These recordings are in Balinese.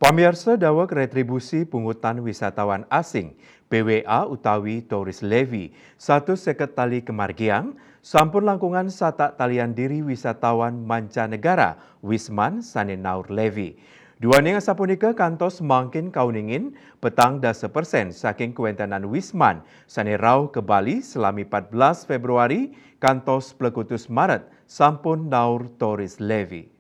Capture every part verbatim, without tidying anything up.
Pamiarsa, daweg retribusi pungutan wisatawan asing, P W A utawi tourist levy, satus seket tali kemargiang, sampun langkungan satak talian diri wisatawan mancanegara wisman sane naur levy. Duaning asapunika kantos mangkin kauningin petang dasa persen saking kawentenan wisman sane rauh ke Bali selami empat belas Februari kantos plekutus Maret sampun naur tourist levy.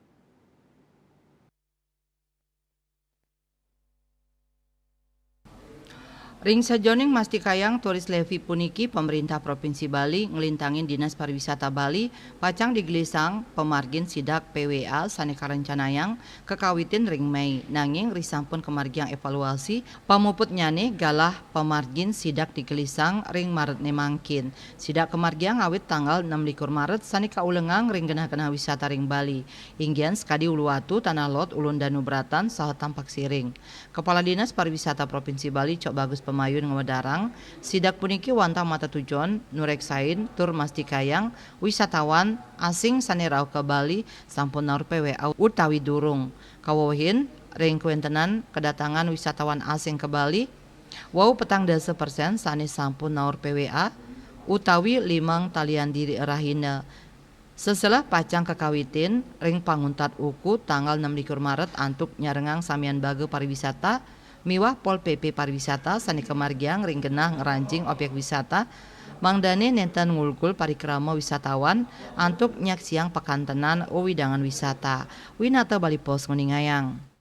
Ring sajoning mastikayang tourist levy puniki, pemerintah Provinsi Bali nglintangin Dinas Pariwisata Bali pacang digelisang pamargin sidak P W A sane karencanayang kakawitin ring Mei, nanging risampun kamargiang evaluasi, pamuputnyane galah pamargin sidak digelisang ring Maretne mangkin. Sidak kamargiang awit tanggal enam likur Maret sane kaulengang ring genah-genah wisata ring Bali. Inggian sakadi Uluwatu, Tanah Lot, Ulun Danu Bratan, saha Tampak Siring. Kepala Dinas Pariwisata Provinsi Bali, Cok Bagus Pamayun, ngwedarang, sidak puniki wantah matetujon nureksain tur mastikayang wisatawan asing sane rauh ka Bali sampun naur P W A utawi durung. Kawewehin ring kawentenan kedatangan wisatawan asing ka Bali, wau petang dasa persen sane sampun naur P W A utawi limang talian diri rahina. Seselah pacang kakawitin ring panguntat uku tanggal enam likur Maret antuk nyarengang samian baga pariwisata miwah Pol P P Pariwisata sane kamargiang ring genah ngranjing objek wisata, mangdane nenten ngulkul parikrama wisatawan antuk nyaksiang pakantenan wewidangan wisata. Winata Bali Post nguningayang.